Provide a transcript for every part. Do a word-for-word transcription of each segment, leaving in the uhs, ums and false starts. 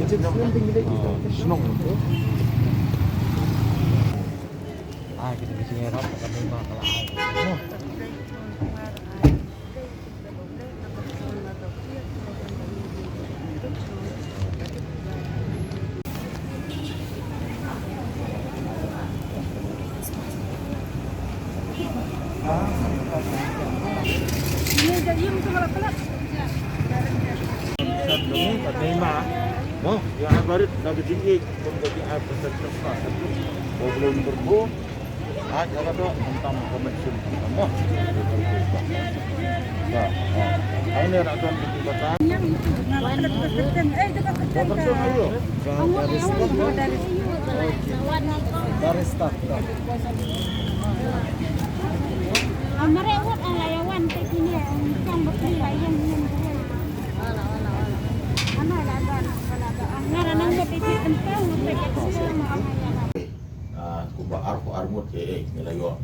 Shnong. Ai, kita mesti ngerap kat kami mah kalau ai. Mo, ïa ai barit da ka jingïeit, kum ka jingïeit pasal Khristmas. Ba u Blei un kyrkhu. Ai, ïa kata, khamtam ka mynsiem, khamtam mo. Ïa, ïa. Ai, ne, rak don ka jingbatai. Wan, wan, wan, wan, wan. Dari staff. Amare wat ala ya wan te kini ang kang bakri la yang yang. Ana la ban, ana la ban. Ngara nang ba te kentang te ke. Ah, kumba arphew arngut, eh, eh, ngi la ïoh.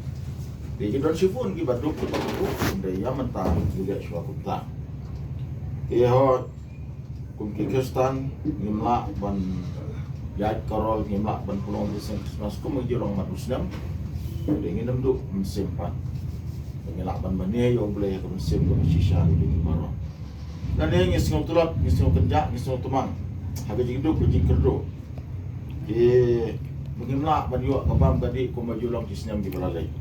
Te ki don shibun kiba duk, kiba duk, kum dei ïa mynta ngi leh shuwa kumta. Te hooid, kum ki Khristan, ngim lah ban ïaid karol, ngim lah ban pynlong ki seng Khristmas kum ngi ju long man u snem. Te ngin ym duh mynsiem pat. Te ngi lah ban mane ïa U Blei ha ka mynsiem kaba shisha ïa ngi baroh. Lane ngi sngewtlot, ngi sngewkynjah, ngi sngewtymmen ha ka jingduk, ka jingkyrduh. Te ba ngim lah ban ïoh ka bam ka dih kumba ju long ki snem kiba la leit.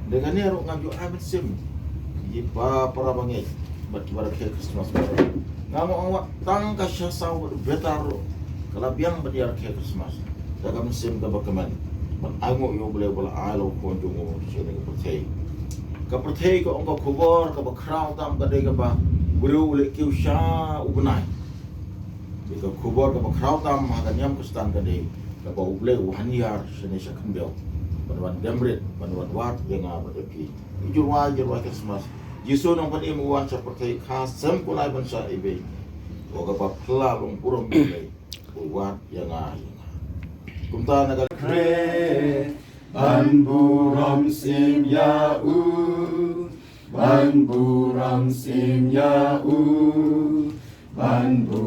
Te kane ruh nga ju ai mynsiem ïa ki para bangeit bad kiba rakhe Khristmas baroh. Nga ong, nga ong, tang ka sha saw bad bitar ruh ka la biang ban ïarakhe Khristmas da ka mynsiem kaba kmen ban ainguh ïa U Blei uba la ai la u Khun jong u sha kane ka pyrthei. Ka pyrthei ka ong ka khubor kaba khraw tam ka dei kaba u briew u leh kiew sha u bnai. Te ka khubor kaba khraw tam ha ka niam Khristan ka dei kaba U Blei u hynñiar shane sha khyndew ban wan dem rit, ban wan wad ïa nga bad ïa phi. Ki jingrwai, jingrwai Khristmas. Jisu Nongpynim u wan sha pyrthei, kha sem kulai ban shah ibeiñ. Ïa kaba phylla long burom U Blei u wad ïa nga, ïa nga. Kumta na ka kre ban burom sim ïa u. Ban burom sim ïa u, ban bu,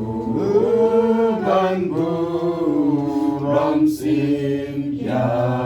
ban burom sim ïa